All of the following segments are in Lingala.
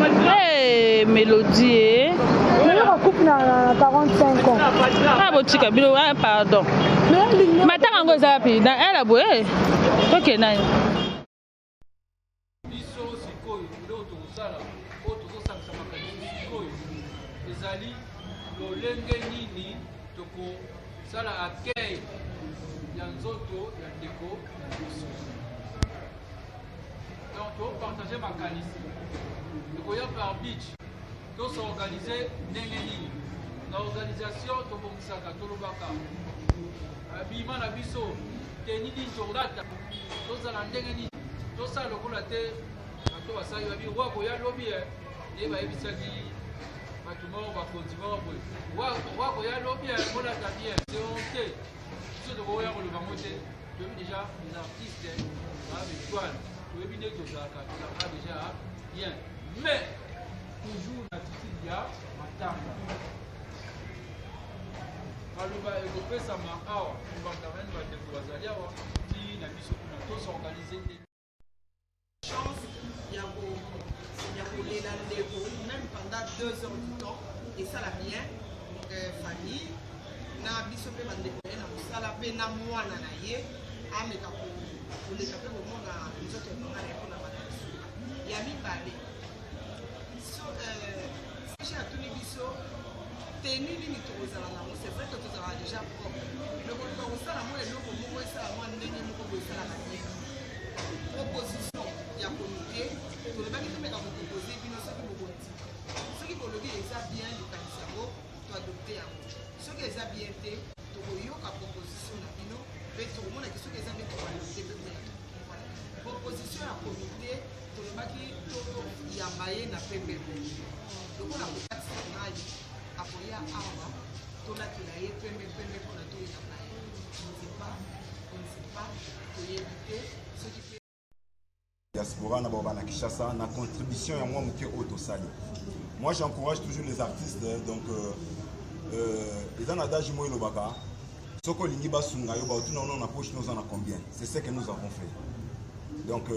Hey, mélodie eh. Nayoka coupe na 45 ans. Ah botika bino ah, pardon. Matanga yango eza wapi? Na ela boye. Toke nani? Biso sikoyo eloko tokosala oyo tozosangisa makanisi sikoyo ezali lolenge nini tokosala accueil ya nzoto ya ndeko na biso. Donc topartage makanisi ekoya par beach, tosorganize ndenge nini na organisation tobongisaka, tolobaka abima na biso teni nini tokolata, tozala ndenge nini, tosala lokola te bato basali babi roi koya lobi nde bayebisaki bato moko bakonzi moko boye roi koya lobi bolata bien, c'est honte. Biso tokoya koloba ngo te, toyebi déjà les artistes ba étoile, toyebi nde tozalaka, tozalaka déjà bien, mais toujours na attitude ya matanga. Maloba ekopesama awa kobanda nani bandeko bazali awa ti na biso kuna tosorganize nde chance ya kolela ndeko même pendant 2 heures du temps esala bien famille na biso mpe bandeko ye na mosala mpe na mwana na ye ameka koleka mpe komona nzoto ya mama na ye mpona bana lisuka ya mibale. So CG atuni biso tenue nini tokozala nango. C'est vrai que tozalaka déjà propre, mais koluka kosala mwa eloko moko esala mwa ndenge moko boye esalaka bien. Proposition ya comité, tolobaki tomeka kopropose bino. Soki bokondima, soki bolobi eza bien likanisi yango, toadopte yango. Soki eza bien te, tokoyoka proposition na bino mpe tokomonaki soki eza bien, tokoadopte mpe bien. Voilà proposition ya comité. Tolobaki toyamba ye na pembe boye lokola kokatisa mai, akoya awa, tolatela ye pembe pembe mpona toyamba ye. Je ne sais pas, on ne sait pas, toyebi te soki mpe diaspora na bao bana Kinshasa na contribution ya mwa moke oyo tosali. Moi, j'encourage toujours les artistes. Donc eza na adage moko elobaka: soki olingi basunga yo, baotuna ono na poche noza na combien. C'est ce que nous avons fait. Donc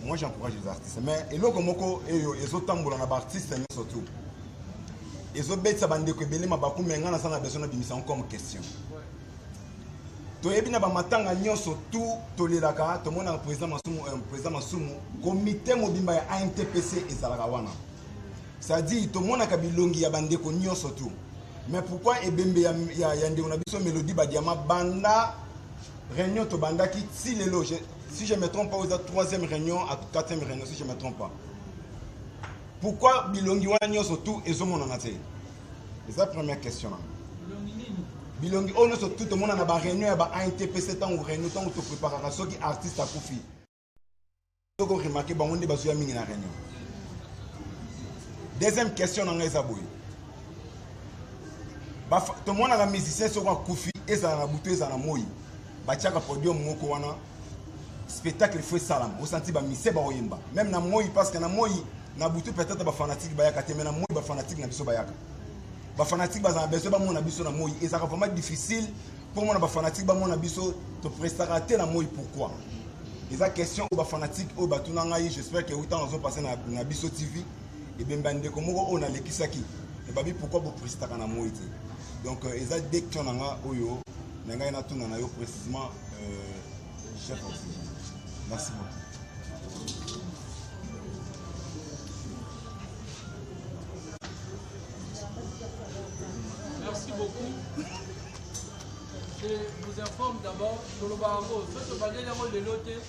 moi, j'encourage les artistes, mais eloko moko eyo ezotambola na baartiste nyonso tu, ezobetisa bandeko ebele mabaku, me ngai naza na besoin nabimisa yango comme question. Toyebi na bamatanga nyonso tu tolelaka, tomonaka président Masumu, président Masumu, comité mobimba ya ANTPC ezalaka wana, c'est-à-dire tomonaka bilongi ya bandeko nyonso tu. Mais pourquoi ebembe ya ndeko na biso Mélodie Badiama, banda réunion tobandaki ti lelo, si je me trompe pas, eza troisième réunion à quatrième réunion, si je me trompe pas, pourquoi bilongi wana nyonso tu ezomonana te? Eza première question na bilongi oyo nyonso tu tomona na baréunion ya ba ANTPC. Ntango réunion, ntango topréparaka, soki artiste akufi, soki oremarke, bango nde bazoya mingi na réunion. Deuxième question na ngai eza boye: tomonaka musicien soki akufi, ezala na butu, ezala na moi, batiaka podium moko wana, spectacle faut esalama, osanti bamusiciens bakoyemba même na moi, parce que na moi, na butu peut-être bafanatike bayaka te, mais na moi bafanatike na biso bayaka. Bafanatike bazala besoin bamona biso na moi. Ezalaka vraiment difficile mpo mona bafanatike bamona biso, toprestaka te na moi. Pourquoi? Eza question oyo bafanatike oyo batuna ngai. J'espère que ntango azopase na biso TV, ebemba ndeko moko oyo nalekisaki ebabi pourquoi boprestaka na moi te. Donc eza deux questions na nga oyo na ngai natuna na yo précisément, chef Oxygène. Merci beaucoup. Merci beaucoup. Je vous informe d'abord, toloba yango soki tobandeli yango lelo te.